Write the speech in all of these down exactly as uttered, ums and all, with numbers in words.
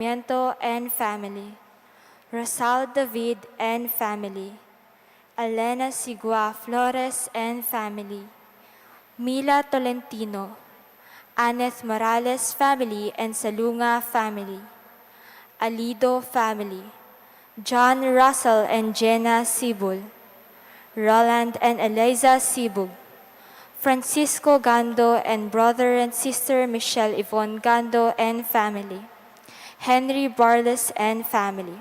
Sarmiento and family, Rosal David and family, Elena Sigua Flores and family, Mila Tolentino, Anneth Morales family and Salunga family, Alido family, John Russell and Jenna Sibul, Roland and Eliza Sibug, Francisco Gando and brother and sister Michelle Yvonne Gando and family, Henry Barles and family.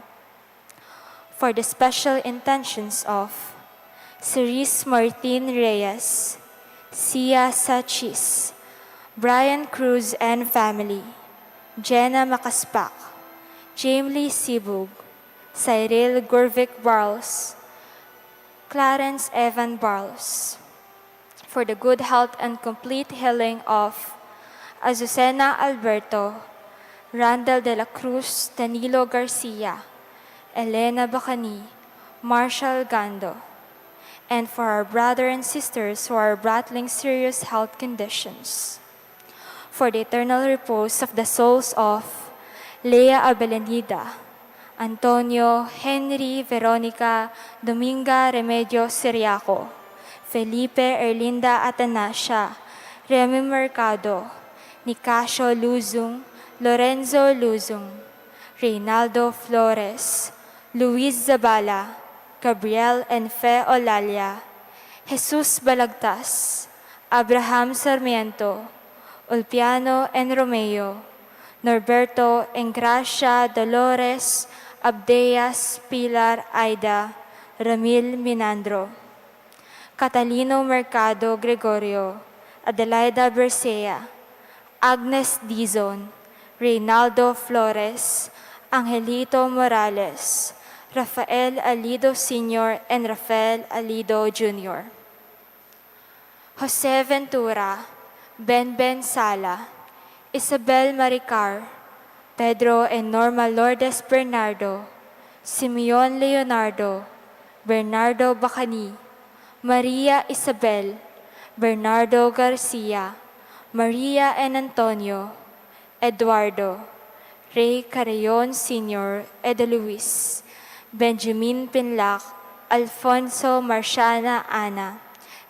For the special intentions of Cerise Martin Reyes, Sia Sachis, Brian Cruz and family, Jenna Makaspak, Jamie Sibug, Cyril Gurvik Barles, Clarence Evan Barles. For the good health and complete healing of Azucena Alberto, Randall de la Cruz, Danilo Garcia, Elena Bacani, Marshall Gando, and for our brother and sisters who are battling serious health conditions. For the eternal repose of the souls of Lea Abelenida, Antonio, Henry, Veronica, Dominga, Remedio, Siriaco, Felipe, Erlinda, Atanasia, Remy Mercado, Nicasio Luzung, Lorenzo Luzung, Reynaldo Flores, Luis Zabala, Gabriel and Fe Olalia, Jesus Balagtas, Abraham Sarmiento, Ulpiano and Romeo, Norberto, Engracia, Dolores, Abdeas, Pilar, Aida, Ramil, Minandro, Catalino Mercado, Gregorio, Adelaida Bercea, Agnes Dizon, Reynaldo Flores, Angelito Morales, Rafael Alido Senior and Rafael Alido Junior, Jose Ventura, Benben Sala, Isabel Maricar, Pedro and Norma Lourdes Bernardo, Simeon Leonardo, Bernardo Bacani, Maria Isabel, Bernardo Garcia, Maria and Antonio, Eduardo, Rey Carreon Senior, Edo Luis, Benjamin Pinlac, Alfonso, Marciana, Ana,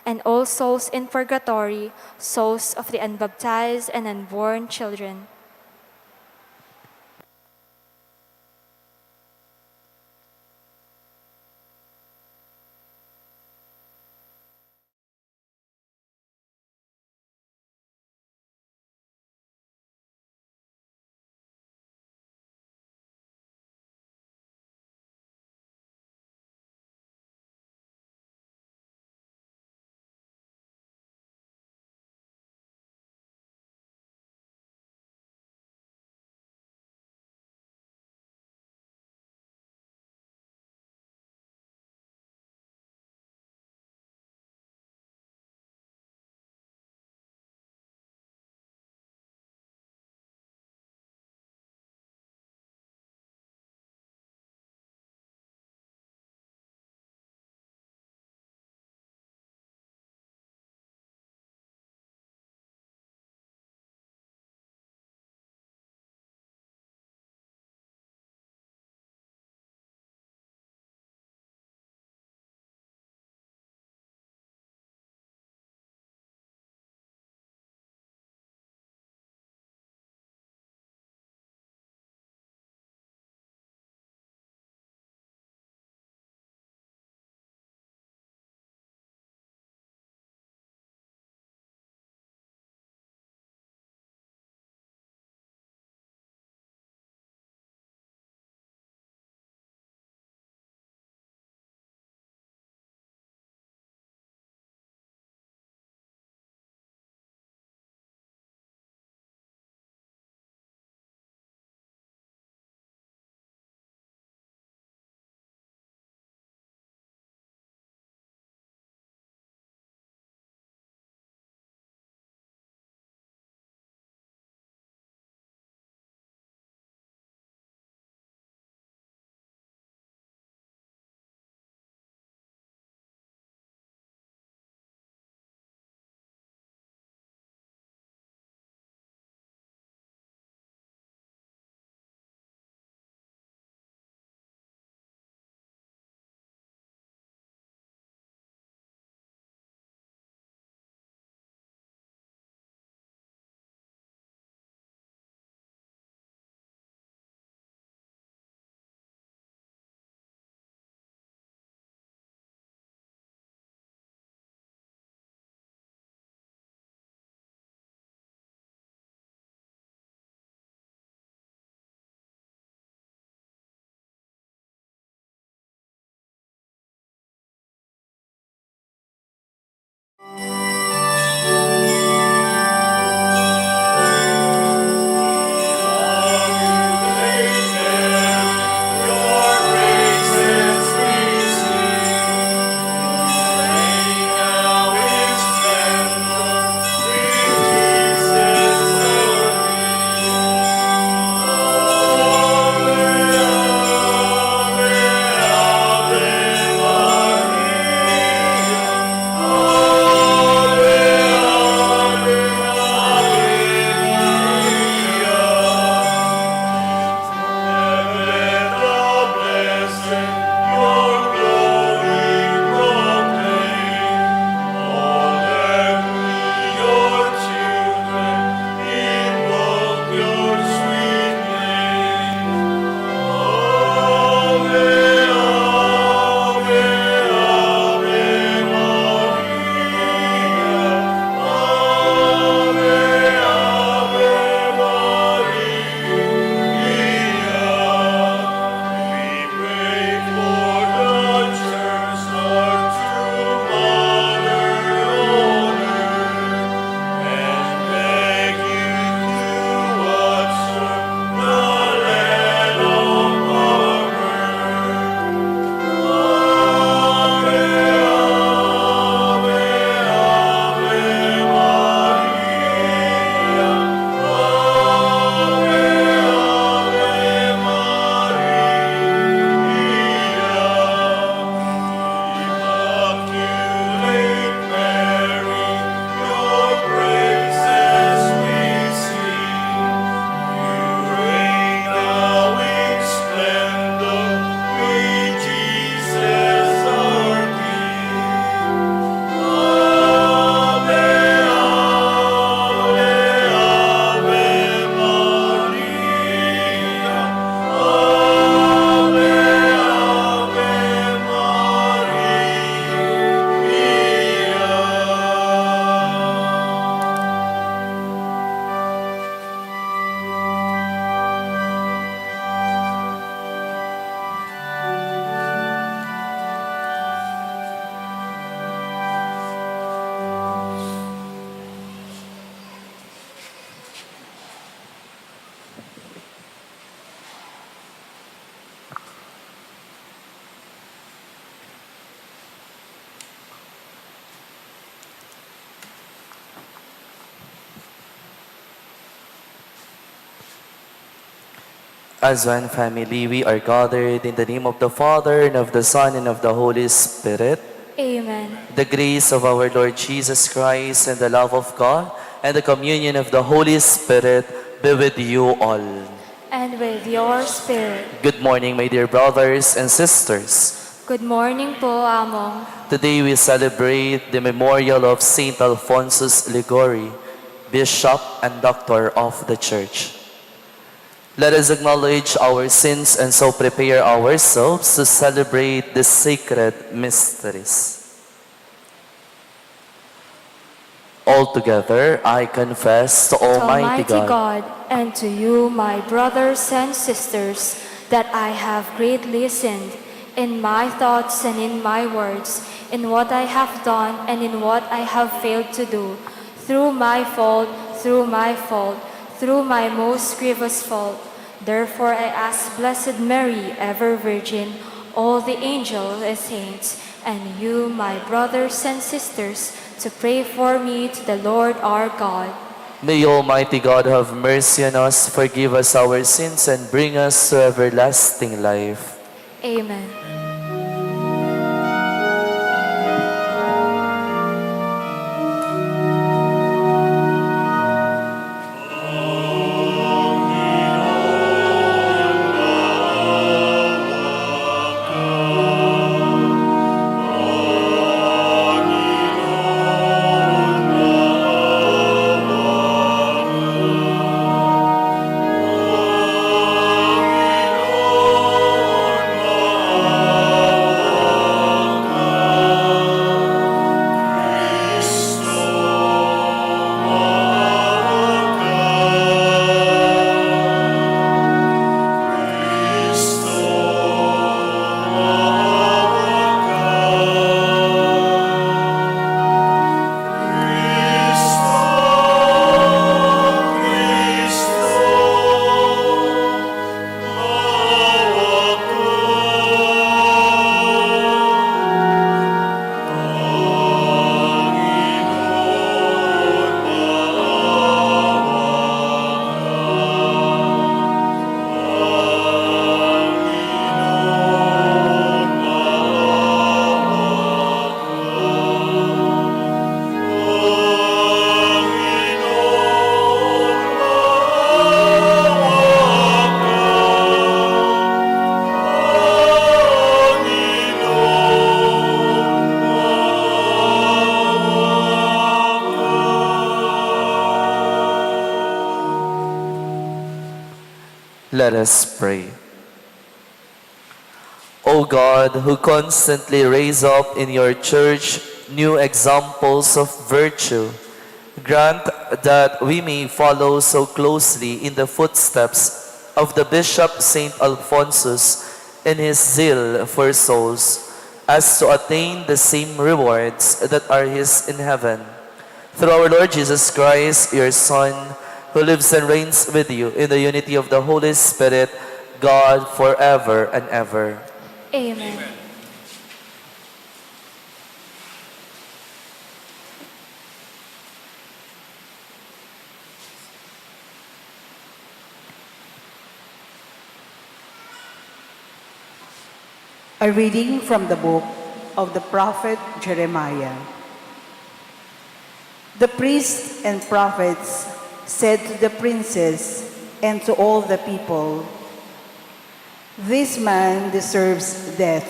and all souls in purgatory, souls of the unbaptized and unborn children. As one family, we are gathered in the name of the Father, and of the Son, and of the Holy Spirit. Amen. The grace of our Lord Jesus Christ, and the love of God, and the communion of the Holy Spirit be with you all. And with your spirit. Good morning, my dear brothers and sisters. Good morning po, Among. Today we celebrate the memorial of Saint Alphonsus Liguori, Bishop and Doctor of the Church. Let us acknowledge our sins and so prepare ourselves to celebrate the sacred mysteries. Altogether, I confess to Almighty God and to you, my brothers and sisters, that I have greatly sinned in my thoughts and in my words, in what I have done and in what I have failed to do, through my fault, through my fault, through my most grievous fault. Therefore I ask Blessed Mary, ever Virgin, all the angels and saints, and you, my brothers and sisters, to pray for me to the Lord our God. May Almighty God have mercy on us, forgive us our sins, and bring us to everlasting life. Amen. Let us pray. O God, who constantly raise up in your church new examples of virtue, grant that we may follow so closely in the footsteps of the Bishop Saint Alphonsus in his zeal for souls, as to attain the same rewards that are his in heaven. Through our Lord Jesus Christ, your Son, who lives and reigns with you in the unity of the Holy Spirit, God, forever and ever. Amen. A reading from the book of the prophet Jeremiah. The priests and prophets said to the princes and to all the people, "This man deserves death.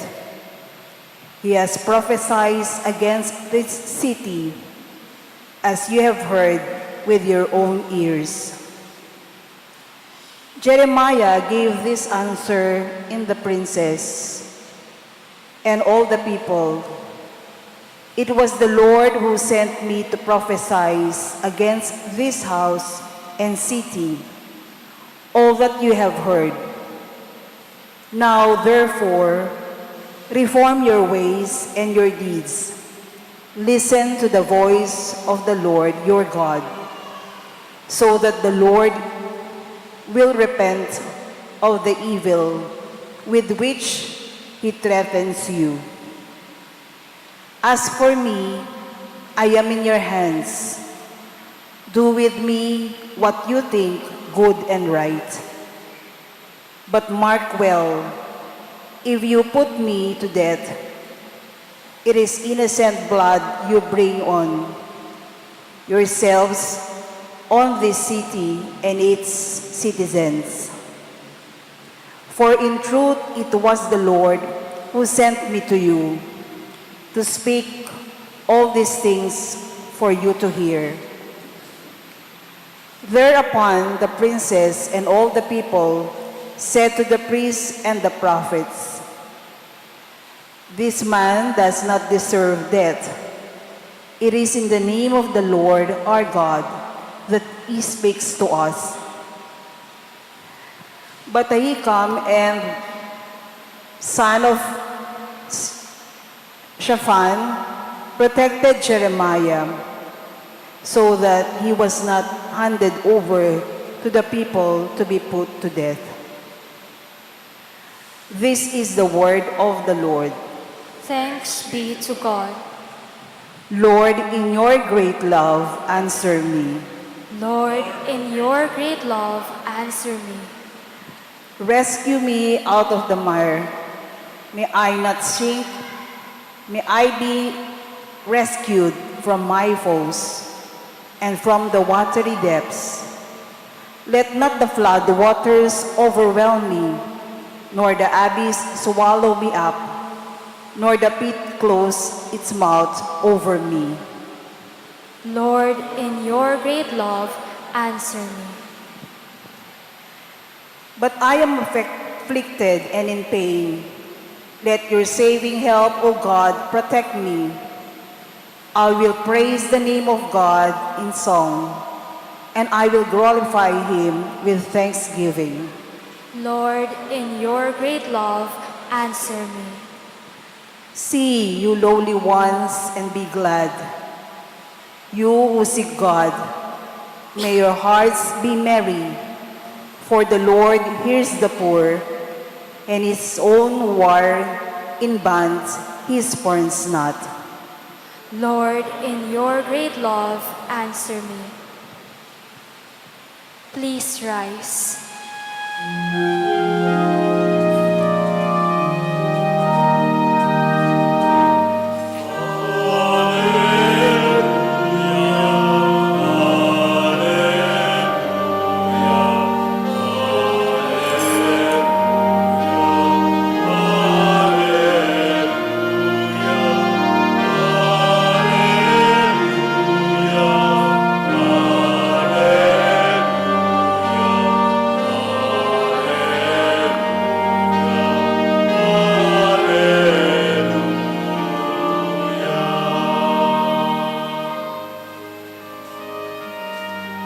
He has prophesied against this city, as you have heard with your own ears." Jeremiah gave this answer in the princes and all the people, "It was the Lord who sent me to prophesy against this house and city, all that you have heard. Now, therefore, reform your ways and your deeds. Listen to the voice of the Lord your God, so that the Lord will repent of the evil with which he threatens you. As for me, I am in your hands. Do with me what you think good and right." But mark well, if you put me to death, it is innocent blood you bring on yourselves, on this city and its citizens. For in truth it was the Lord who sent me to you to speak all these things for you to hear. Thereupon the princes and all the people said to the priests and the prophets, "This man does not deserve death. It is in the name of the Lord our God that he speaks to us." But Ahikam and son of Shaphan protected Jeremiah, so that he was not handed over to the people to be put to death. This is the word of the Lord. Thanks be to God. Lord, in your great love, answer me. Lord, in your great love, answer me. Rescue me out of the mire. May I not sink. May I be rescued from my foes and from the watery depths. Let not the flood waters overwhelm me, nor the abyss swallow me up, nor the pit close its mouth over me. Lord, in your great love, answer me. But I am afflict- afflicted and in pain. Let your saving help, O God, protect me. I will praise the name of God in song, and I will glorify him with thanksgiving. Lord, in your great love, answer me. See, you lowly ones, and be glad. You who seek God, may your hearts be merry, for the Lord hears the poor, and his own who are in bonds he scorns not. Lord, in your great love, answer me. Please rise.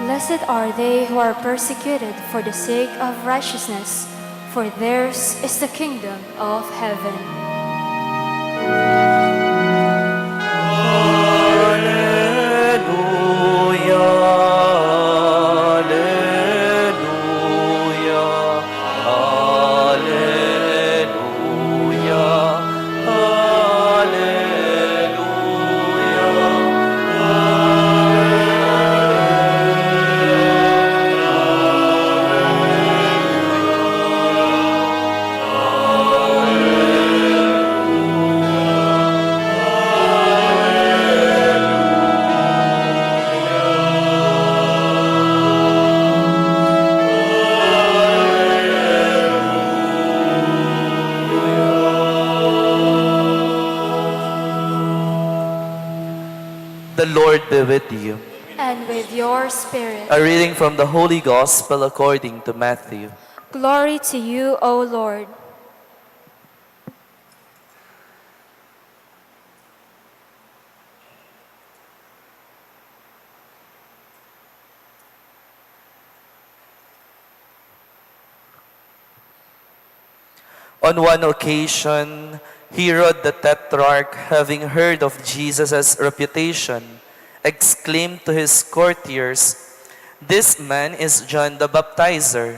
Blessed are they who are persecuted for the sake of righteousness, for theirs is the kingdom of heaven. Alleluia, alleluia, alleluia. The Lord be with you. And with your spirit. A reading from the Holy Gospel according to Matthew. Glory to you, O Lord. On one occasion, Herod the Tetrarch, having heard of Jesus' reputation, exclaimed to his courtiers, "This man is John the Baptizer.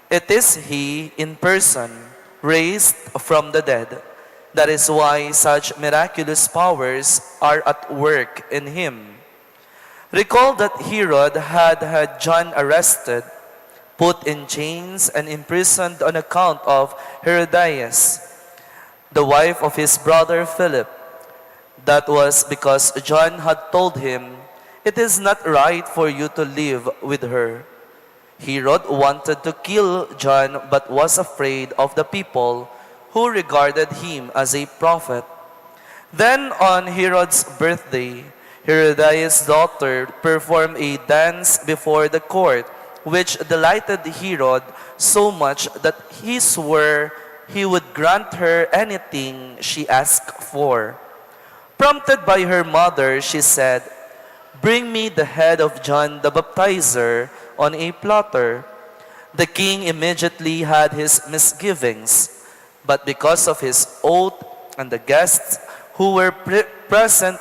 It is he in person, raised from the dead. That is why such miraculous powers are at work in him." Recall that Herod had had John arrested, put in chains and imprisoned on account of Herodias, the wife of his brother Philip. That was because John had told him, "It is not right for you to live with her." Herod wanted to kill John but was afraid of the people, who regarded him as a prophet. Then on Herod's birthday, Herodias' daughter performed a dance before the court, which delighted Herod so much that he swore he would grant her anything she asked for. Prompted by her mother, she said, "Bring me the head of John the Baptizer on a platter." The king immediately had his misgivings, but because of his oath and the guests who were pre- present,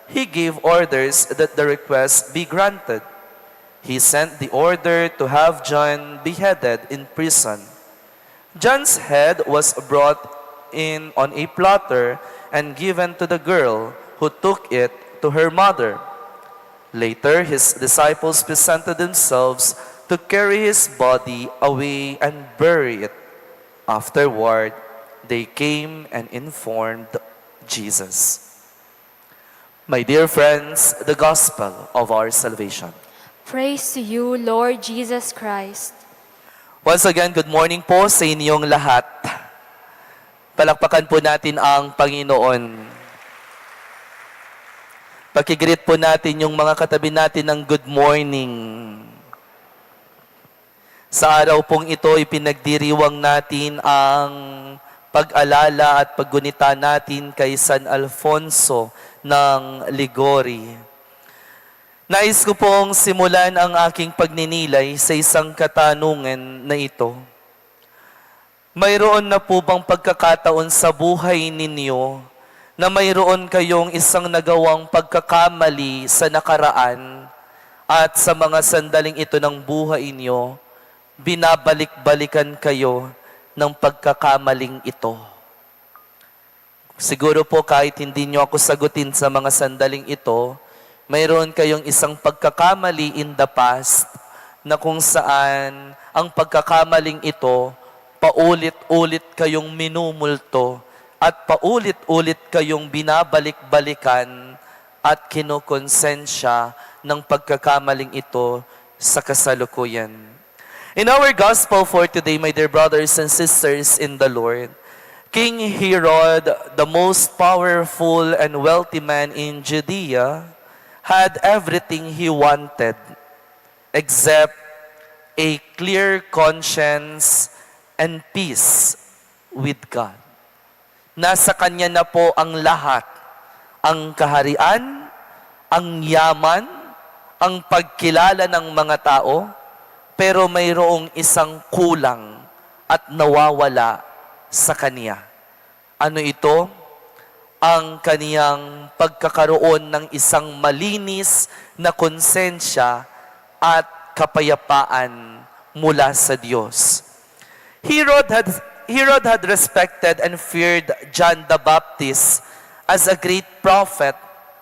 he gave orders that the request be granted. He sent the order to have John beheaded in prison. John's head was brought in on a platter and given to the girl, who took it to her mother. Later, his disciples presented themselves to carry his body away and bury it. Afterward, they came and informed Jesus. My dear friends, the gospel of our salvation. Praise to you, Lord Jesus Christ. Once again, good morning po sa inyong lahat. Palakpakan po natin ang Panginoon. Pakigreet po natin yung mga katabi natin ng good morning. Sa araw pong ito, ipinagdiriwang natin ang pag-alala at paggunita natin kay San Alfonso ng Liguori. Nais ko pong simulan ang aking pagninilay sa isang katanungan na ito. Mayroon na po bang pagkakataon sa buhay ninyo na mayroon kayong isang nagawang pagkakamali sa nakaraan at sa mga sandaling ito ng buhay ninyo, binabalik-balikan kayo ng pagkakamaling ito? Siguro po kahit hindi nyo ako sagutin sa mga sandaling ito, mayroon kayong isang pagkakamali in the past na kung saan ang pagkakamaling ito, paulit-ulit kayong minumulto at paulit-ulit kayong binabalik-balikan at kinukonsensya ng pagkakamaling ito sa kasalukuyan. In our gospel for today, my dear brothers and sisters in the Lord, King Herod, the most powerful and wealthy man in Judea, had everything he wanted except a clear conscience and peace with God. Nasa kanya na po ang lahat, ang kaharian, ang yaman, ang pagkilala ng mga tao, pero mayroong isang kulang at nawawala sa kanya. Ano ito? Ang kaniyang pagkakaroon ng isang malinis na konsensya at kapayapaan mula sa Diyos. Herod had, Herod had respected and feared John the Baptist as a great prophet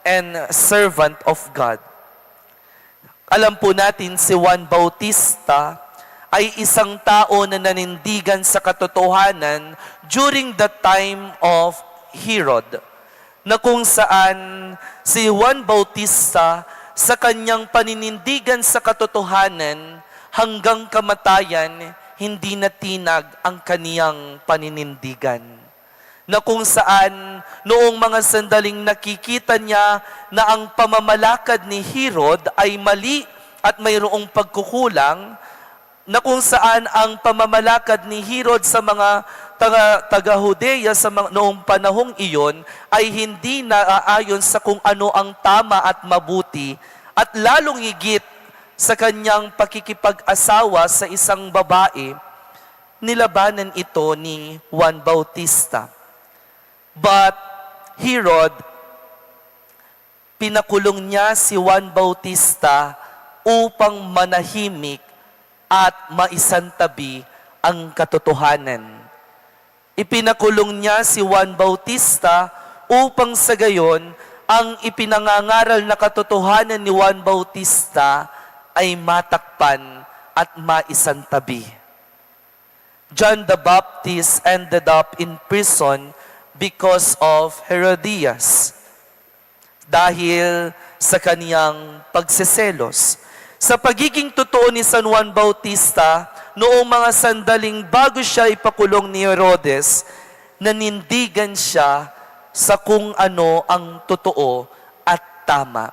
and servant of God. Alam po natin, si Juan Bautista ay isang tao na nanindigan sa katotohanan during the time of Herod, na kung saan si Juan Bautista, sa kanyang paninindigan sa katotohanan, hanggang kamatayan, hindi natinag ang kaniyang paninindigan. Na kung saan, noong mga sandaling nakikita niya na ang pamamalakad ni Herod ay mali at mayroong pagkukulang, na kung saan ang pamamalakad ni Herod sa mga taga, taga-Judea sa mga, noong panahong iyon ay hindi naaayon sa kung ano ang tama at mabuti, at lalong higit sa kanyang pakikipag-asawa sa isang babae, nilabanan ito ni Juan Bautista. But Herod, pinakulong niya si Juan Bautista upang manahimik at maisantabi ang katotohanan. Ipinakulong niya si Juan Bautista upang sa gayon ang ipinangangaral na katotohanan ni Juan Bautista ay matakpan at maisantabi. John the Baptist ended up in prison because of Herodias, dahil sa kaniyang pagseselos. Sa pagiging totoo ni San Juan Bautista, noong mga sandaling bago siya ipakulong ni Herodes, nanindigan siya sa kung ano ang totoo at tama.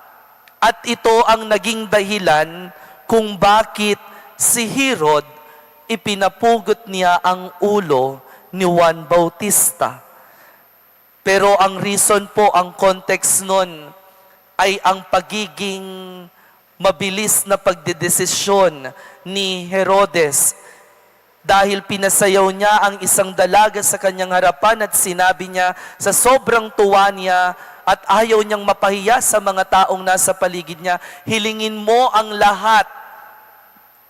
At ito ang naging dahilan kung bakit si Herod, ipinapugot niya ang ulo ni Juan Bautista. Pero ang reason po, ang context nun ay ang pagiging mabilis na pagdedesisyon ni Herodes, dahil pinasayaw niya ang isang dalaga sa kanyang harapan at sinabi niya sa sobrang tuwa niya at ayaw niyang mapahiya sa mga taong nasa paligid niya, "Hilingin mo ang lahat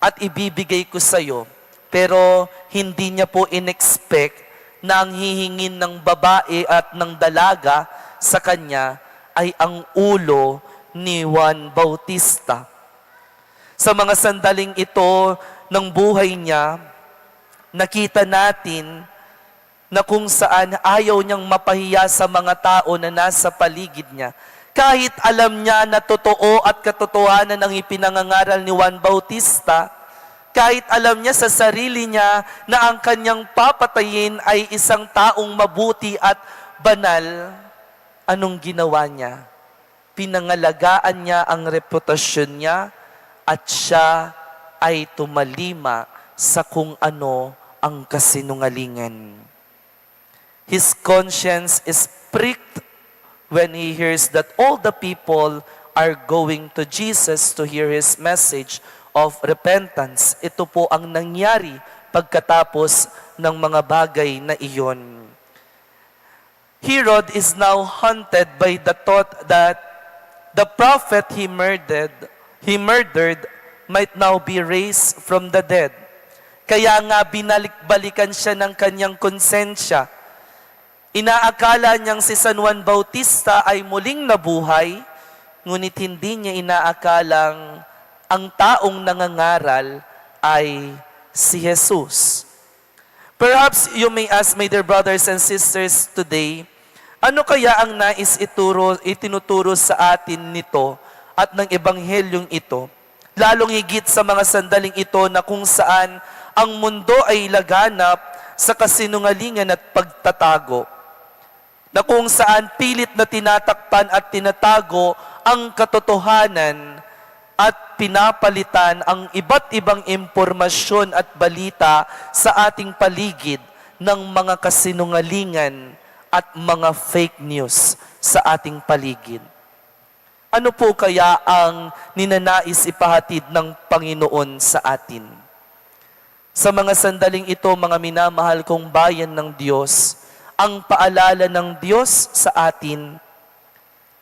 at ibibigay ko sa'yo." Pero hindi niya po in-expect na ang hihingin ng babae at ng dalaga sa kanya ay ang ulo ni Juan Bautista. Sa mga sandaling ito ng buhay niya, nakita natin na kung saan ayaw niyang mapahiya sa mga tao na nasa paligid niya. Kahit alam niya na totoo at katotohanan ang ipinangangaral ni Juan Bautista, kahit alam niya sa sarili niya na ang kanyang papatayin ay isang taong mabuti at banal, anong ginawa niya? Pinangalagaan niya ang reputasyon niya at siya ay tumalima sa kung ano ang kasinungalingan. His conscience is pricked when he hears that all the people are going to Jesus to hear his message of repentance. Ito po ang nangyari pagkatapos ng mga bagay na iyon. Herod is now haunted by the thought that the prophet he murdered, he murdered might now be raised from the dead. Kaya nga binalik-balikan siya ng kanyang konsensya. Inaakala niyang si San Juan Bautista ay muling nabuhay, ngunit hindi niya inaakalang ang taong nangangaral ay si Jesus. Perhaps you may ask, my dear brothers and sisters, today, ano kaya ang nais ituro, itinuturo sa atin nito at ng ebanghelyong ito? Lalong higit sa mga sandaling ito na kung saan ang mundo ay laganap sa kasinungalingan at pagtatago, na kung saan pilit na tinatakpan at tinatago ang katotohanan at pinapalitan ang iba't ibang impormasyon at balita sa ating paligid ng mga kasinungalingan at mga fake news sa ating paligid. Ano po kaya ang ninanais ipahatid ng Panginoon sa atin? Sa mga sandaling ito, mga minamahal kong bayan ng Diyos, ang paalala ng Diyos sa atin,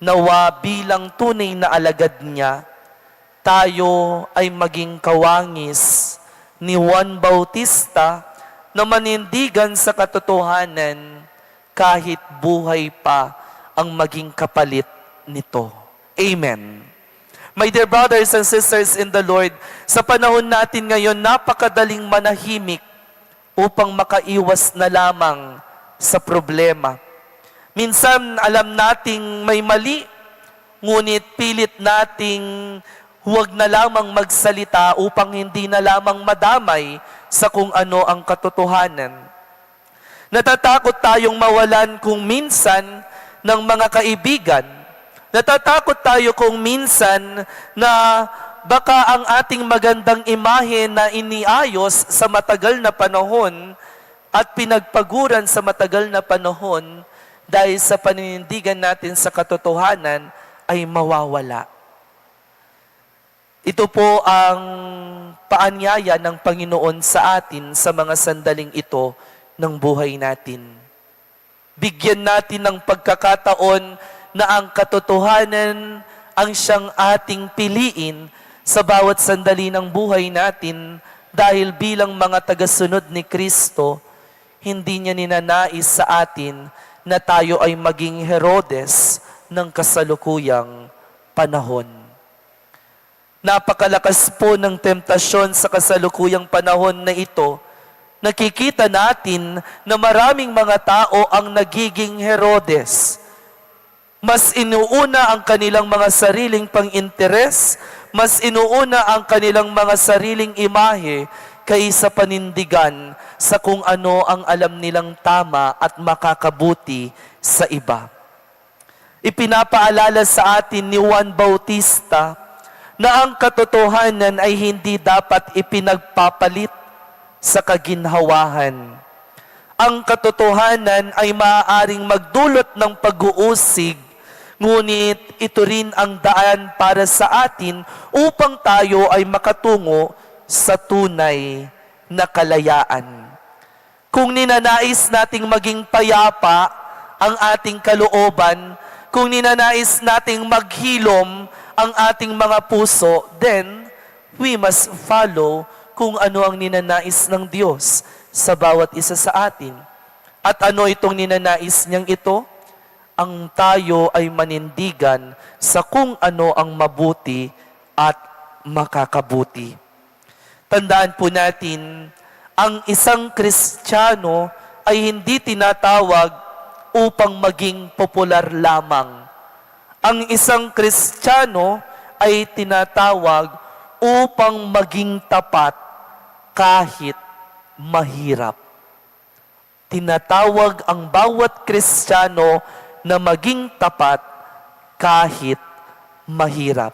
nawa bilang tunay na alagad niya, tayo ay maging kawangis ni Juan Bautista na manindigan sa katotohanan kahit buhay pa ang maging kapalit nito. Amen. My dear brothers and sisters in the Lord, sa panahon natin ngayon, napakadaling manahimik upang makaiwas na lamang sa problema. Minsan, alam nating may mali, ngunit pilit nating huwag na lamang magsalita upang hindi na lamang madamay sa kung ano ang katotohanan. Natatakot tayong mawalan kung minsan ng mga kaibigan. Natatakot tayo kung minsan na baka ang ating magandang imahe na iniayos sa matagal na panahon at pinagpaguran sa matagal na panahon dahil sa paninindigan natin sa katotohanan ay mawawala. Ito po ang paanyaya ng Panginoon sa atin sa mga sandaling ito ng buhay natin. Bigyan natin ng pagkakataon na ang katotohanan ang siyang ating piliin sa bawat sandali ng buhay natin, dahil bilang mga tagasunod ni Kristo, hindi niya ninanais sa atin na tayo ay maging Herodes ng kasalukuyang panahon. Napakalakas po ng temptasyon sa kasalukuyang panahon na ito. Nakikita natin na maraming mga tao ang nagiging Herodes. Mas inuuna ang kanilang mga sariling pang-interes, mas inuuna ang kanilang mga sariling imahe kaysa panindigan sa kung ano ang alam nilang tama at makakabuti sa iba. Ipinapaalala sa atin ni Juan Bautista na ang katotohanan ay hindi dapat ipinagpapalit sa kaginhawahan. Ang katotohanan ay maaaring magdulot ng pag-uusig, ngunit ito rin ang daan para sa atin upang tayo ay makatungo sa tunay na kalayaan. Kung ninanais nating maging payapa ang ating kalooban, kung ninanais nating maghilom ang ating mga puso, then we must follow kung ano ang ninanais ng Diyos sa bawat isa sa atin. At ano itong ninanais niyang ito? Ang tayo ay manindigan sa kung ano ang mabuti at makakabuti. Tandaan po natin, ang isang Kristiyano ay hindi tinatawag upang maging popular lamang. Ang isang Kristiyano ay tinatawag upang maging tapat kahit mahirap. Tinatawag ang bawat Kristiyano na maging tapat kahit mahirap.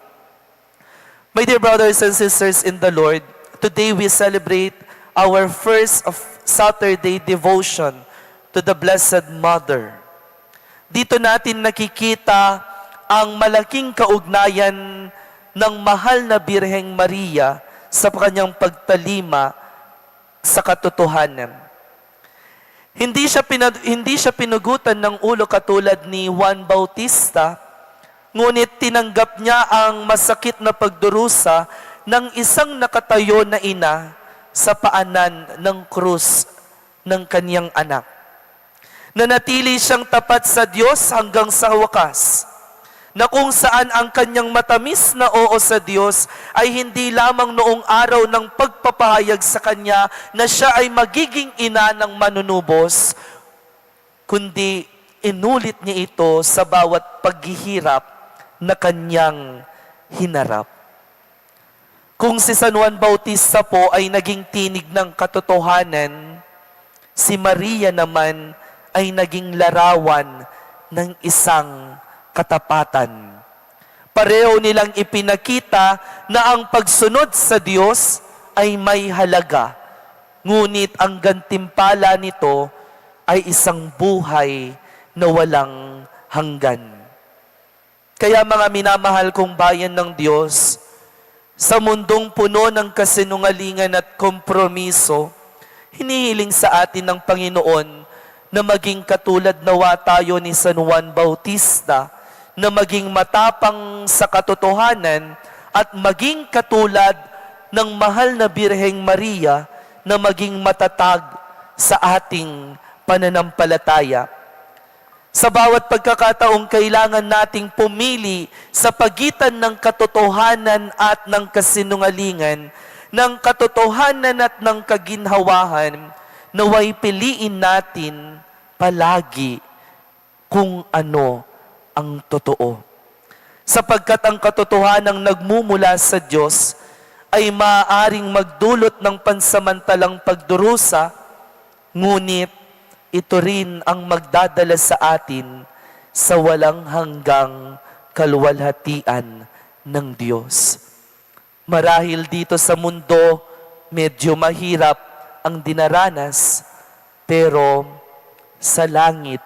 My dear brothers and sisters in the Lord, today we celebrate our first of Saturday devotion to the Blessed Mother. Dito natin nakikita ang malaking kaugnayan ng mahal na Birheng Maria sa kanyang pagtalima sa katotohanan. Hindi siya, pinag- hindi siya pinugutan ng ulo katulad ni Juan Bautista, ngunit tinanggap niya ang masakit na pagdurusa ng isang nakatayo na ina sa paanan ng krus ng kanyang anak. Nanatili siyang tapat sa Diyos hanggang sa wakas, na kung saan ang kanyang matamis na oo sa Diyos ay hindi lamang noong araw ng pagpapahayag sa kanya na siya ay magiging ina ng manunubos, kundi inulit niya ito sa bawat paghihirap na kanyang hinarap. Kung si San Juan Bautista po ay naging tinig ng katotohanan, si Maria naman ay naging larawan ng isang katapatan. Pareho nilang ipinakita na ang pagsunod sa Diyos ay may halaga, ngunit ang gantimpala nito ay isang buhay na walang hanggan. Kaya, mga minamahal kong bayan ng Diyos, sa mundong puno ng kasinungalingan at kompromiso, hinihiling sa atin ng Panginoon na maging katulad nawa tayo ni San Juan Bautista, na maging matapang sa katotohanan at maging katulad ng mahal na Birheng Maria na maging matatag sa ating pananampalataya. Sa bawat pagkakataong kailangan nating pumili sa pagitan ng katotohanan at ng kasinungalingan, ng katotohanan at ng kaginhawahan, nawa'y piliin natin palagi kung ano ang totoo. Sapagkat ang katotohanang nagmumula sa Diyos ay maaaring magdulot ng pansamantalang pagdurusa, ngunit ito rin ang magdadala sa atin sa walang hanggang kaluwalhatian ng Diyos. Marahil dito sa mundo, medyo mahirap ang dinaranas, pero sa langit,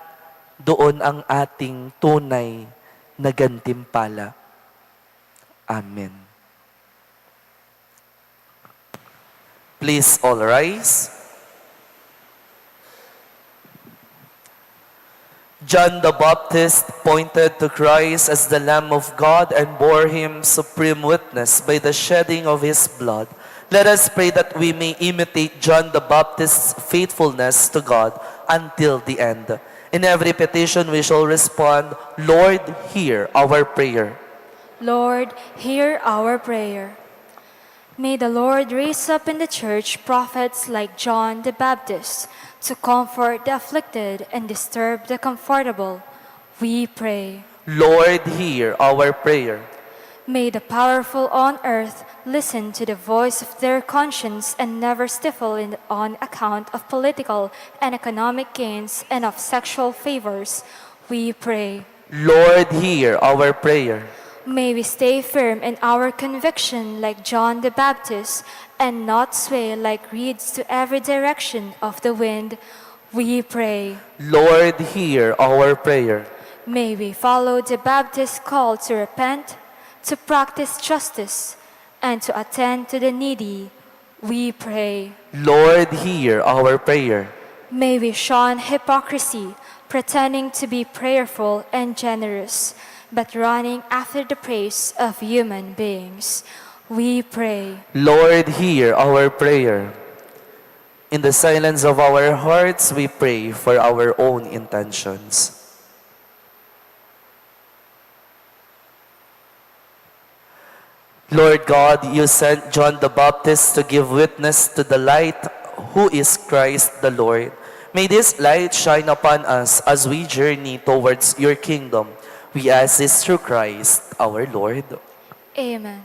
doon ang ating tunay na gantimpala. Amen. Please all rise. John the Baptist pointed to Christ as the Lamb of God and bore him supreme witness by the shedding of his blood. Let us pray that we may imitate John the Baptist's faithfulness to God until the end. In every petition we shall respond, "Lord, hear our prayer." Lord, hear our prayer. May the Lord raise up in the church prophets like John the Baptist to comfort the afflicted and disturb the comfortable, we pray. Lord, hear our prayer. May the powerful on earth listen to the voice of their conscience and never stifle in, on account of political and economic gains and of sexual favors, we pray. Lord, hear our prayer. May we stay firm in our conviction like John the Baptist and not sway like reeds to every direction of the wind, we pray. Lord, hear our prayer. May we follow the Baptist's call to repent, to practice justice, and to attend to the needy, we pray. Lord, hear our prayer. May we shun hypocrisy, pretending to be prayerful and generous, but running after the praise of human beings, we pray. Lord, hear our prayer. In the silence of our hearts, we pray for our own intentions. Lord God, you sent John the Baptist to give witness to the light, who is Christ the Lord. May this light shine upon us as we journey towards your kingdom. We ask this through Christ our Lord. Amen.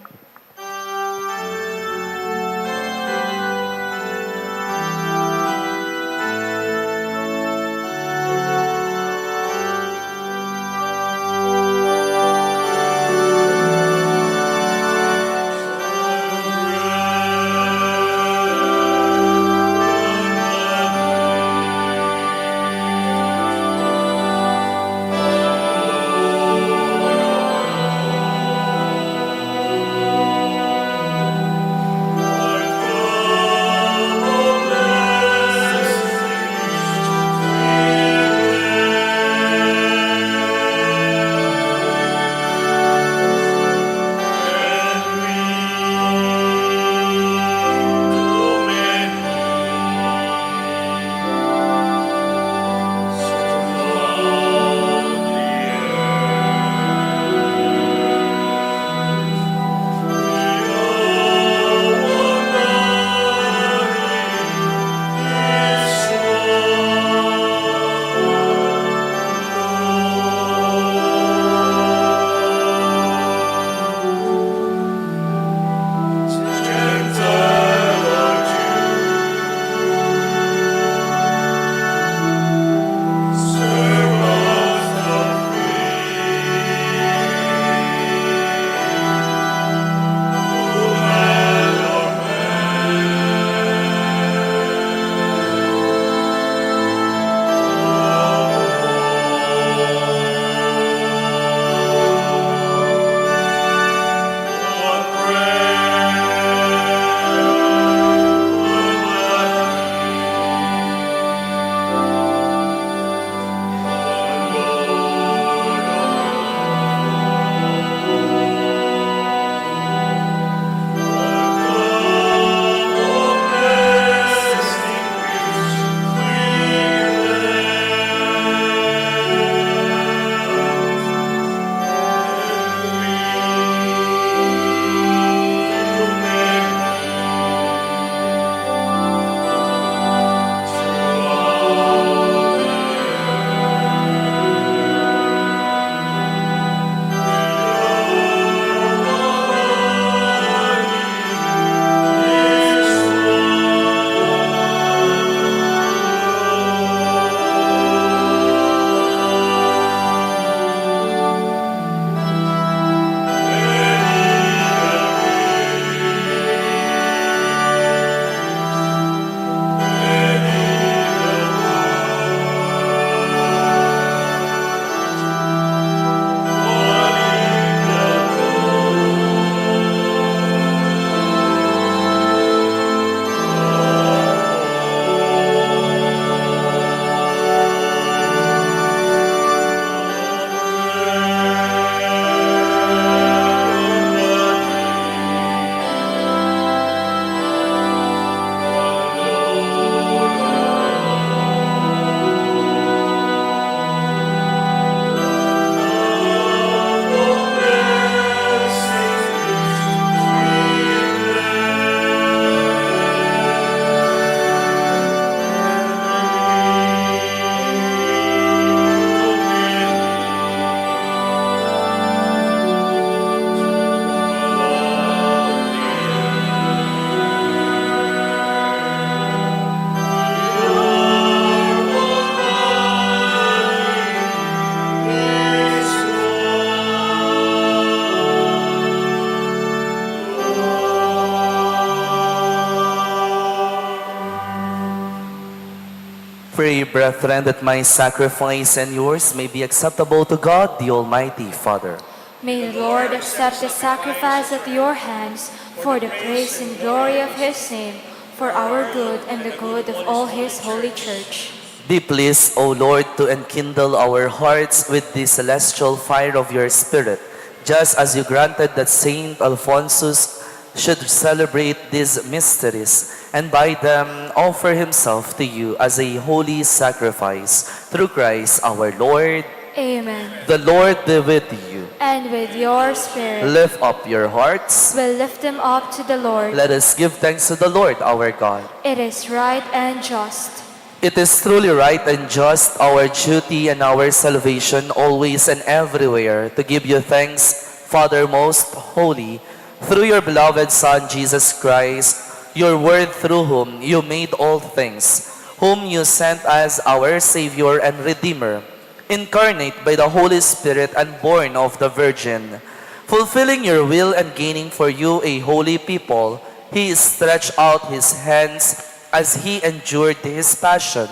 Brethren, that my sacrifice and yours may be acceptable to God, the Almighty Father. May the Lord accept the sacrifice at your hands for the praise and glory of his name, for our good and the good of all his holy church. Be pleased, O Lord, to enkindle our hearts with the celestial fire of your Spirit, just as you granted that Saint Alphonsus should celebrate these mysteries, and by them offer himself to you as a holy sacrifice. Through Christ our Lord. Amen. The Lord be with you. And with your spirit. Lift up your hearts. We'll lift them up to the Lord. Let us give thanks to the Lord our God. It is right and just. It is truly right and just, our duty and our salvation, always and everywhere, to give you thanks, Father most holy, through your beloved Son, Jesus Christ, your Word, through whom you made all things, whom you sent as our Savior and Redeemer, incarnate by the Holy Spirit and born of the Virgin. Fulfilling your will and gaining for you a holy people, he stretched out his hands as he endured his passion,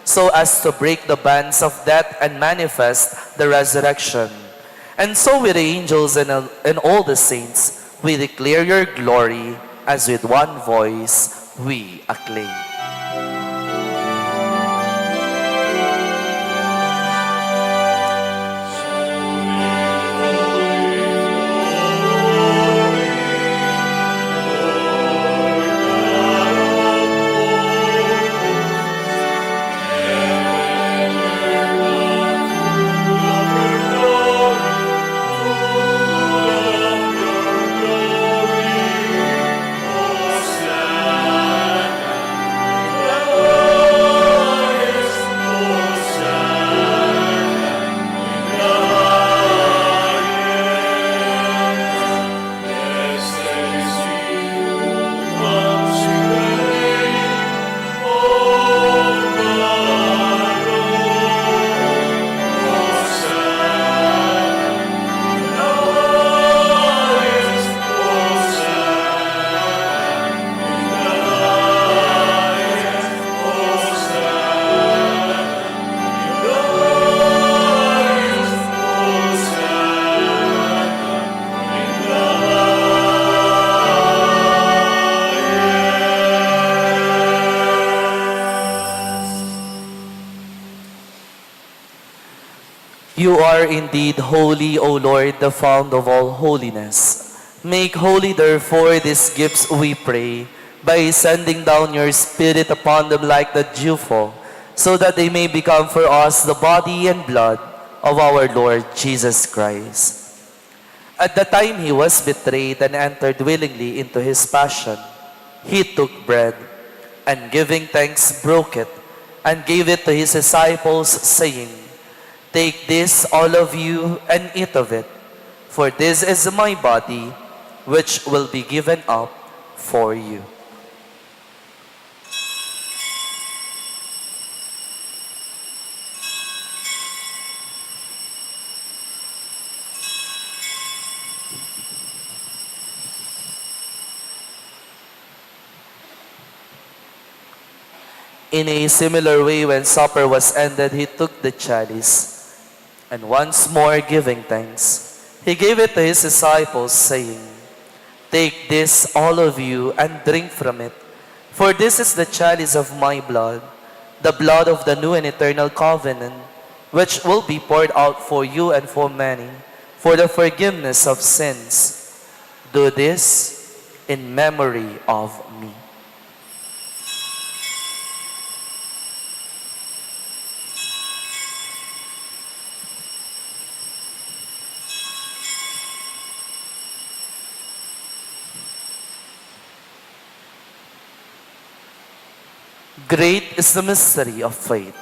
so as to break the bands of death and manifest the resurrection. And so with the angels and, and all the saints, we declare your glory as with one voice we acclaim. You are indeed holy, O Lord, the fount of all holiness. Make holy, therefore, these gifts, we pray, by sending down your Spirit upon them like the dewfall, so that they may become for us the body and blood of our Lord Jesus Christ. At the time he was betrayed and entered willingly into his passion, he took bread, and giving thanks, broke it, and gave it to his disciples, saying, "Take this, all of you, and eat of it, for this is my body, which will be given up for you." In a similar way, when supper was ended, he took the chalice, and once more giving thanks, he gave it to his disciples, saying, "Take this, all of you, and drink from it, for this is the chalice of my blood, the blood of the new and eternal covenant, which will be poured out for you and for many for the forgiveness of sins. Do this in memory of me." Great is the mystery of faith.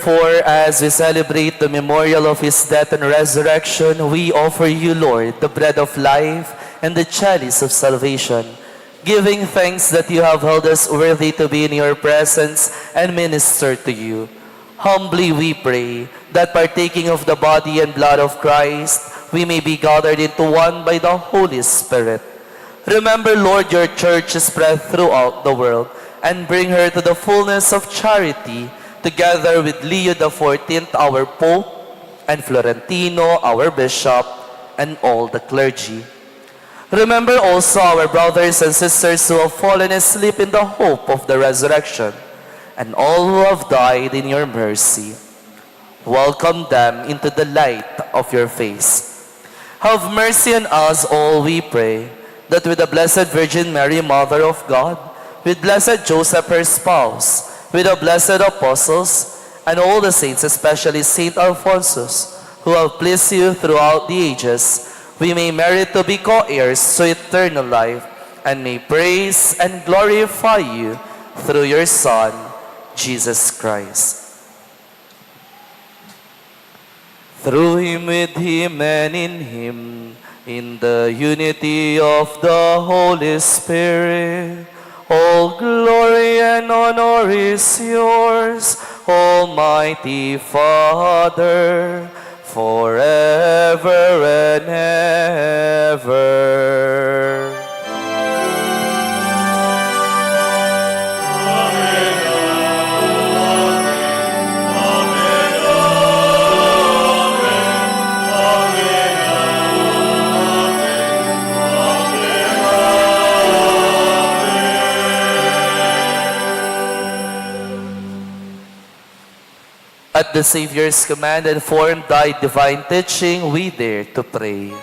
For as we celebrate the memorial of his death and resurrection, we offer you, Lord, the bread of life and the chalice of salvation, giving thanks that you have held us worthy to be in your presence and minister to you. Humbly we pray that, partaking of the body and blood of Christ, we may be gathered into one by the Holy Spirit. Remember, Lord, your church spread throughout the world, and bring her to the fullness of charity, together with Leo the fourteenth, our Pope, and Florentino, our Bishop, and all the clergy. Remember also our brothers and sisters who have fallen asleep in the hope of the resurrection, and all who have died in your mercy. Welcome them into the light of your face. Have mercy on us all, we pray, that with the Blessed Virgin Mary, Mother of God, with Blessed Joseph, her spouse, with the blessed apostles, and all the saints, especially Saint Alphonsus, who have pleased you throughout the ages, we may merit to be co-heirs to eternal life, and may praise and glorify you through your Son, Jesus Christ. Through him, with him, and in him, in the unity of the Holy Spirit, all glory and honor is yours, Almighty Father, forever and ever. At the Savior's command, and formed by divine teaching, we dare to pray.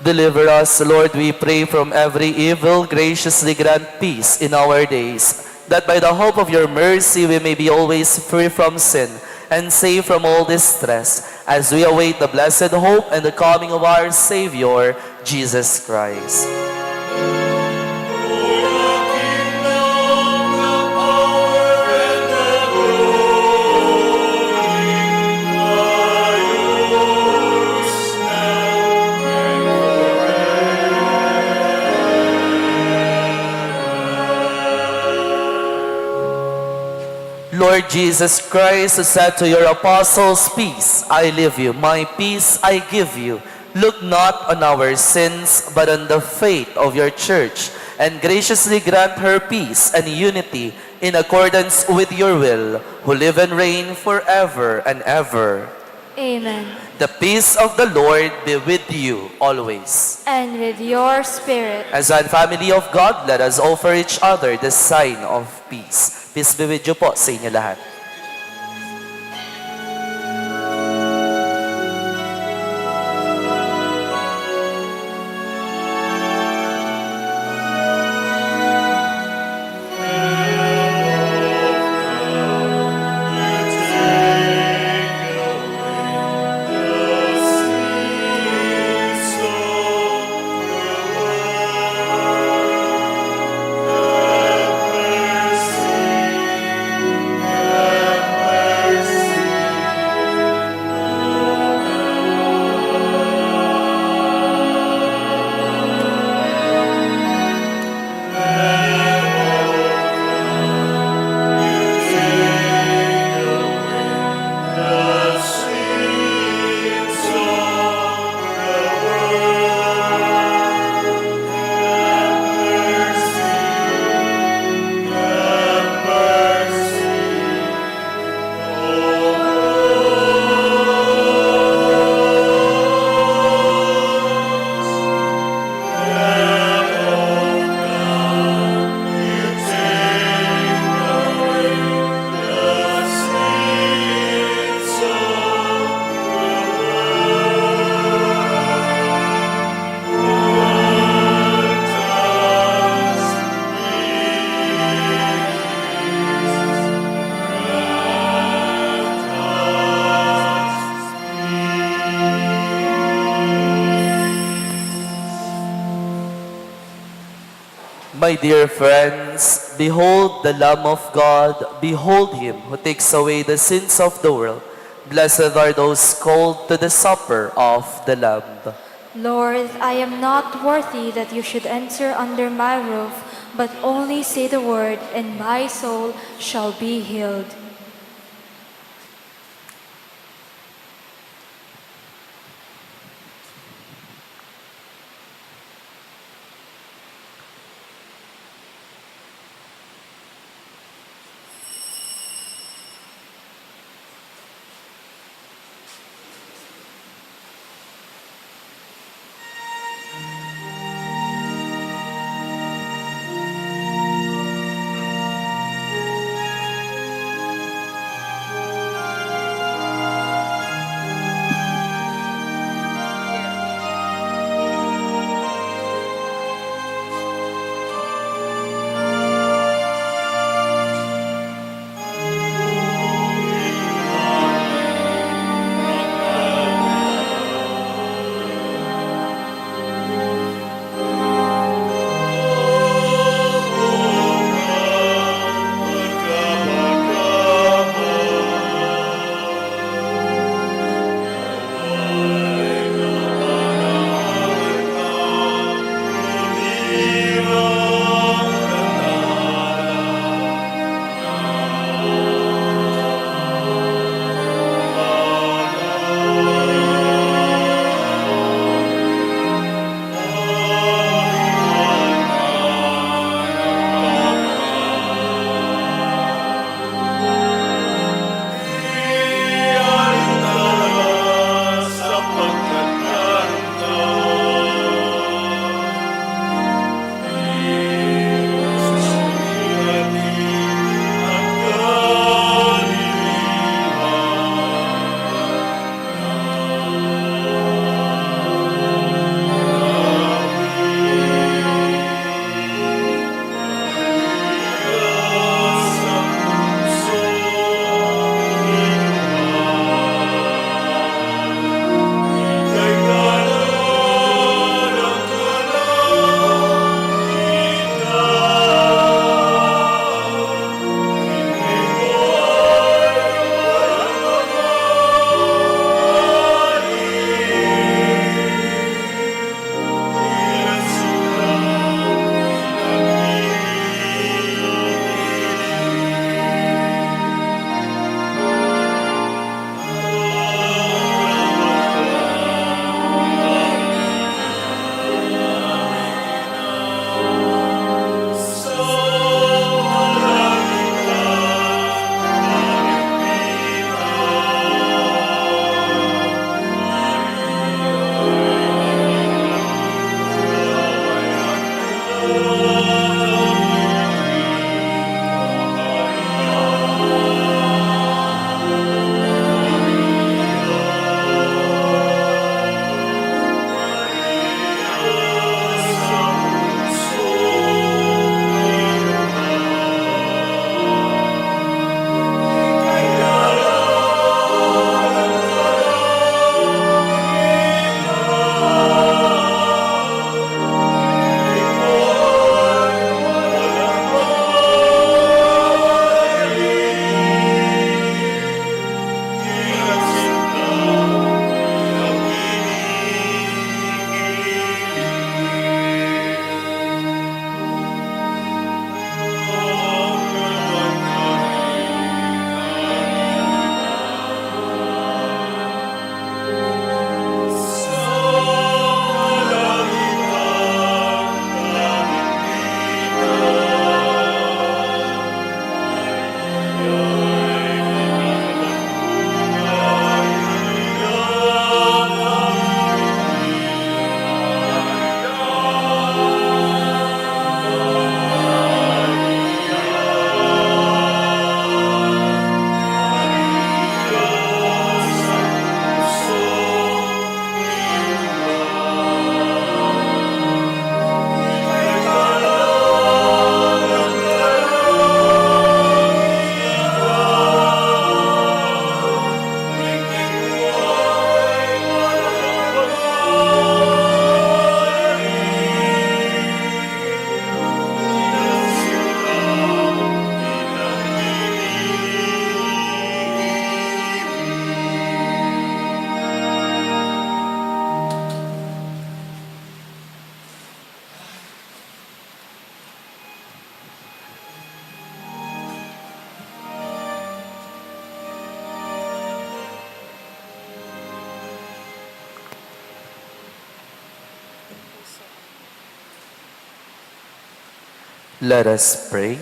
Deliver us, Lord, we pray, from every evil. Graciously grant peace in our days, that by the hope of your mercy we may be always free from sin and safe from all distress, as we await the blessed hope and the coming of our Savior, Jesus Christ. Lord Jesus Christ, who said to your apostles, "Peace I leave you, my peace I give you," look not on our sins, but on the faith of your church, and graciously grant her peace and unity in accordance with your will, who live and reign forever and ever. Amen. The peace of the Lord be with you always. And with your spirit. As one family of God, let us offer each other the sign of peace. Peace be with you po sa inyo lahat. My dear friends, behold the Lamb of God, behold him who takes away the sins of the world. Blessed are those called to the supper of the Lamb. Lord, I am not worthy that you should enter under my roof, but only say the word, and my soul shall be healed. Let us pray.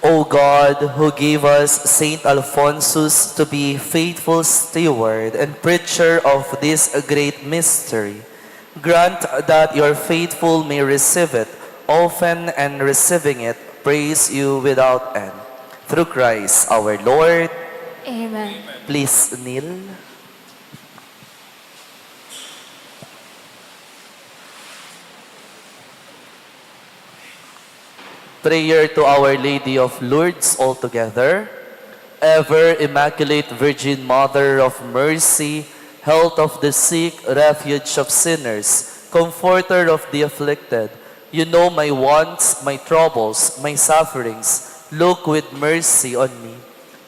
O God, who gave us Saint Alphonsus to be faithful steward and preacher of this great mystery, grant that your faithful may receive it often and, receiving it, praise you without end. Through Christ our Lord. Amen. Please kneel. Prayer to Our Lady of Lourdes all together. Ever Immaculate Virgin Mother of Mercy, Health of the sick, Refuge of sinners, Comforter of the afflicted, you know my wants, my troubles, my sufferings. Look with mercy on me.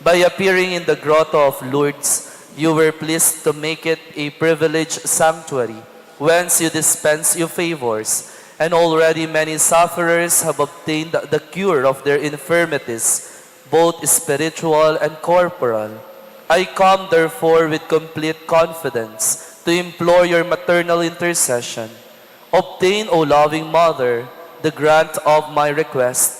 By appearing in the Grotto of Lourdes, you were pleased to make it a privileged sanctuary, whence you dispense your favors, and already many sufferers have obtained the cure of their infirmities, both spiritual and corporal. I come, therefore, with complete confidence to implore your maternal intercession. Obtain, O loving Mother, the grant of my request.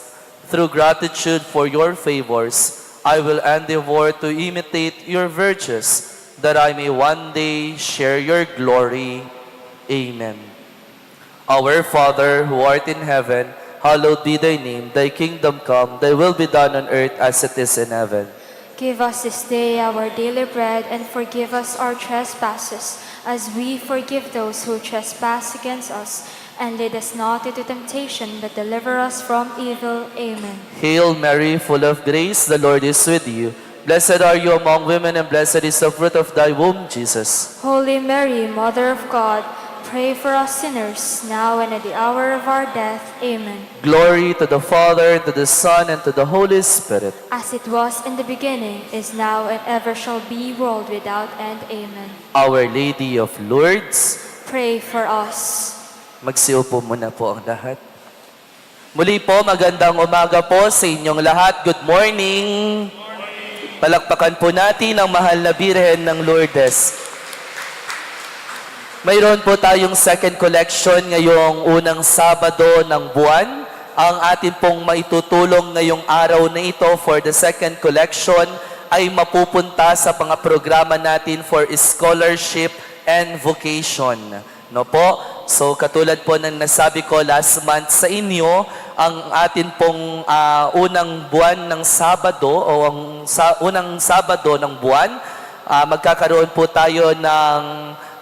Through gratitude for your favors, I will endeavor to imitate your virtues, that I may one day share your glory. Amen. Our Father, who art in heaven, hallowed be thy name. Thy kingdom come, thy will be done on earth as it is in heaven. Give us this day our daily bread, and forgive us our trespasses, as we forgive those who trespass against us. And lead us not into temptation, but deliver us from evil. Amen. Hail Mary, full of grace, the Lord is with you. Blessed are you among women, and blessed is the fruit of thy womb, Jesus. Holy Mary, Mother of God, pray for us sinners, now and at the hour of our death. Amen. Glory to the Father, and to the Son, and to the Holy Spirit. As it was in the beginning, is now, and ever shall be, world without end. Amen. Our Lady of Lourdes, pray for us. Magsiupo muna po ang lahat. Muli po, magandang umaga po sa inyong lahat. Good morning. Palakpakan po natin ang mahal na Birhen ng Lourdes. Mayroon po tayong second collection ngayong unang Sabado ng buwan. Ang atin pong maitutulong ngayong araw na ito for the second collection ay mapupunta sa mga programa natin for scholarship and vocation. No po? So, katulad po ng nasabi ko last month sa inyo, ang atin pong, ah, unang buwan ng Sabado o ang sa-, unang Sabado ng buwan, ah, magkakaroon po tayo ng,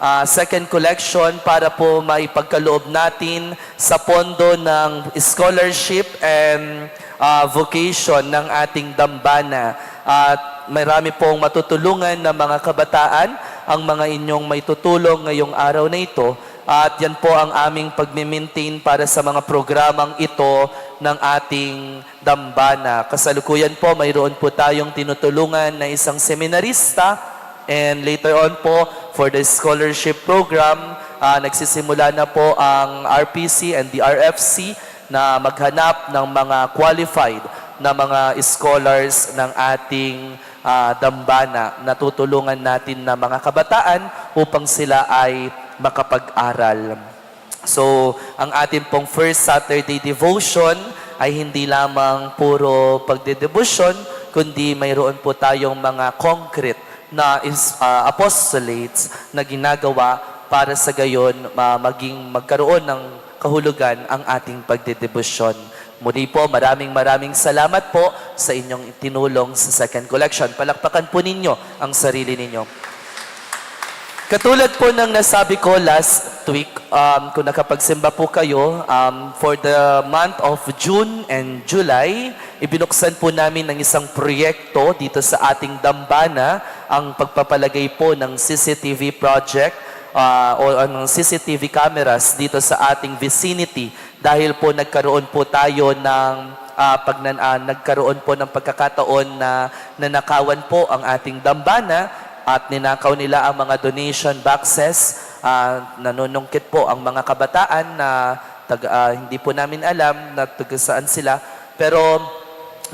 ah, second collection para po maipagkaloob natin sa pondo ng scholarship and, ah, vocation ng ating dambana. At marami pong matutulungan na mga kabataan ang mga inyong maitutulong ngayong araw na ito. At yan po ang aming pagmi-maintain para sa mga programang ito ng ating dambana. Kasalukuyan po, mayroon po tayong tinutulungan na isang seminarista. And later on po, for the scholarship program, ah, nagsisimula na po ang R P C and the R F C na maghanap ng mga qualified na mga scholars ng ating, ah, dambana. Natutulungan natin na mga kabataan upang sila ay makapag-aral. So, ang atin pong first Saturday devotion ay hindi lamang puro pagdedebosyon, kundi mayroon po tayong mga concrete na is, ah, apostolates na ginagawa para sa gayon ma-, maging magkaroon ng kahulugan ang ating pagdedebosyon. Muli po, maraming maraming salamat po sa inyong tinulong sa second collection. Palakpakan po ninyo ang sarili ninyo. Katulad po ng nasabi ko last week, um, kung nakapagsimba po kayo, um, for the month of June and July, ibinuksan po namin ng isang proyekto dito sa ating dambana, ang pagpapalagay po ng C C T V project, ah, o ng C C T V cameras dito sa ating vicinity. Dahil po nagkaroon po tayo ng, ah, pagnan-, ah, nagkaroon po ng pagkakataon na nanakawan po ang ating dambana at ninakaw nila ang mga donation boxes. Ah, nanunungkit po ang mga kabataan na tag-, ah, hindi po namin alam na taga saan sila. Pero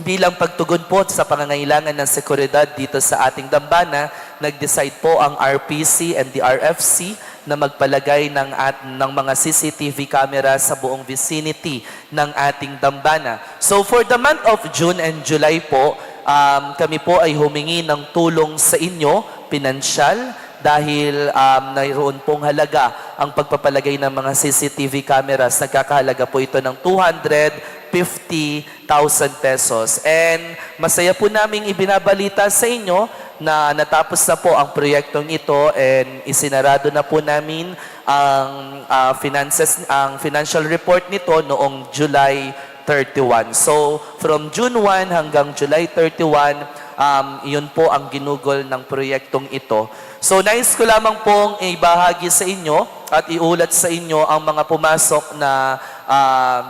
bilang pagtugon po sa pangangailangan ng seguridad dito sa ating dambana, nag-decide po ang R P C and the R F C na magpalagay ng, at, ng mga C C T V camera sa buong vicinity ng ating dambana. So for the month of June and July po, um, kami po ay humingi ng tulong sa inyo, pinansyal, dahil um, mayroon pong halaga ang pagpapalagay ng mga C C T V cameras. Nagkakahalaga po ito ng two hundred fifty thousand pesos. And masaya po naming ibinabalita sa inyo na natapos na po ang proyektong ito and isinarado na po namin ang ah, finances, ang financial report nito noong July thirty-one. So from June one hanggang July thirty-one, um, yun po ang ginugol ng proyektong ito. So nais ko lamang pong ibahagi sa inyo at iulat sa inyo ang mga pumasok na um,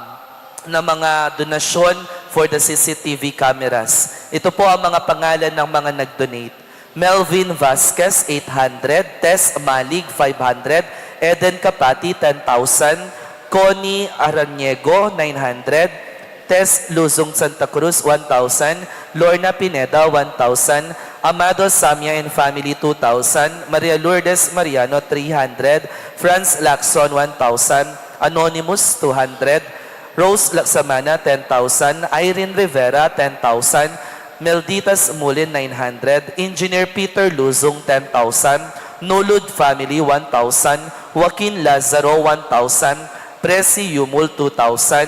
na mga donasyon for the C C T V cameras. Ito po ang mga pangalan ng mga nag-donate. Melvin Vasquez, eight hundred, Tess Malig, five hundred, Eden Capati, ten thousand, Connie Araniego, nine hundred, Tess Luzong Santa Cruz, one thousand, Lorna Pineda, one thousand, Amado Samia and family, two thousand, Maria Lourdes Mariano, three hundred, Franz Lacson, one thousand, Anonymous, two hundred, Rose Laksamana, ten thousand, Irene Rivera, ten thousand, Melditas Mulin, nine hundred, Engineer Peter Luzong, ten thousand, Nulud family, one thousand, Joaquin Lazaro, one thousand, Presi Yumul, two thousand,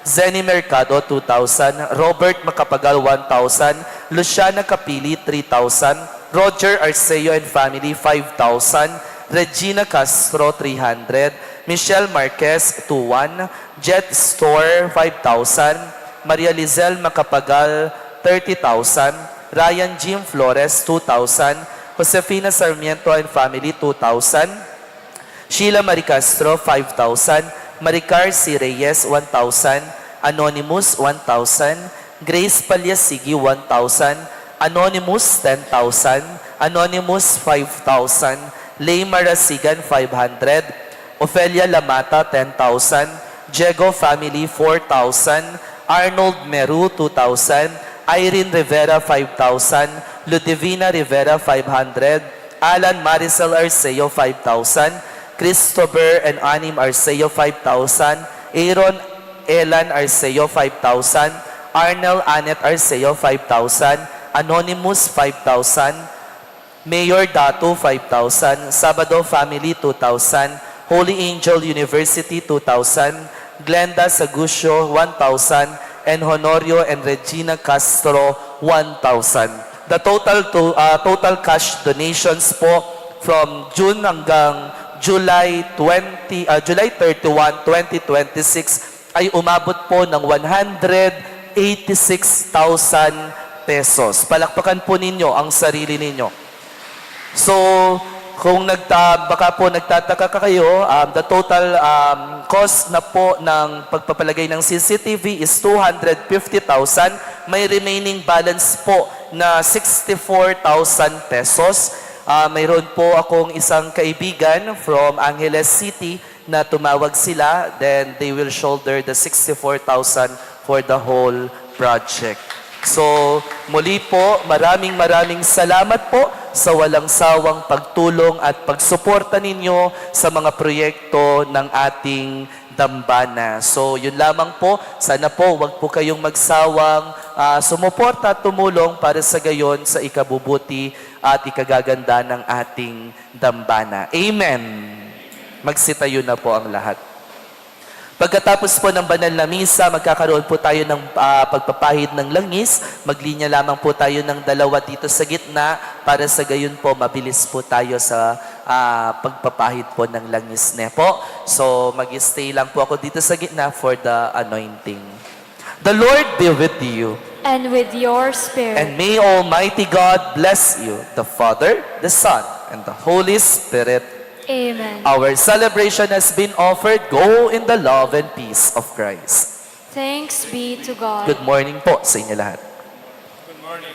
Zenny Mercado, two thousand, Robert Macapagal, one thousand, Luciana Capili, three thousand, Roger Arceo and family, five thousand, Regina Castro, three hundred, Michelle Marquez, two one, Jet Store, five thousand, Maria Lizelle Macapagal, thirty thousand, Ryan Jim Flores, two thousand, Josefina Sarmiento and family, two thousand, Sheila Marie Castro, five thousand, Maricar C. Reyes, one thousand, Anonymous, one thousand, Grace Palyasigi, one thousand, Anonymous, ten thousand, Anonymous, five thousand, Lay Marasigan, five hundred, Ofelia Lamata, ten thousand, Diego family, four thousand, Arnold Meru, two thousand, Irene Rivera, five thousand, Ludivina Rivera, five hundred, Alan Maricel Arceo, five thousand, Christopher and Anim Arceo, five thousand, Aaron Elan Arceo, five thousand, Arnel Anet Arceo, five thousand, Anonymous, five thousand, Mayor Datu, five thousand, Sabado family, two thousand, Holy Angel University, two thousand, Glenda Sagucio, one thousand, and Honorio and Regina Castro, one thousand. The total to, ah, total cash donations po from June hanggang July twenty, ah, July thirty-one, twenty twenty-six ay umabot po ng one hundred eighty-six thousand pesos. Palakpakan po ninyo ang sarili ninyo. So, kung nagta-, baka po nagtataka kayo, um, the total, um, cost na po ng pagpapalagay ng C C T V is two hundred fifty thousand. May remaining balance po na sixty-four thousand pesos. Ah, mayroon po akong isang kaibigan from Angeles City na tumawag sila, then they will shoulder the sixty-four thousand for the whole project. So, muli po, maraming, maraming salamat po sa walang sawang pagtulong at pagsuporta ninyo sa mga proyekto ng ating dambana. So, yun lamang po. Sana po, wag po kayong magsawang, ah, sumuporta at tumulong para sa gayon sa ikabubuti at ikagaganda ng ating dambana. Amen. Magsitayo na po ang lahat. Pagkatapos po ng banal na misa, magkakaroon po tayo ng, ah, pagpapahid ng langis. Maglinya lamang po tayo ng dalawa dito sa gitna para sa gayon po mabilis po tayo sa, ah, pagpapahid po ng langis, ne po. So, mag-stay lang po ako dito sa gitna for the anointing. The Lord be with you. And with your spirit. And may Almighty God bless you, the Father, the Son, and the Holy Spirit. Amen. Our celebration has been offered. Go in the love and peace of Christ. Thanks be to God. Good morning po sa inyo lahat. Good morning.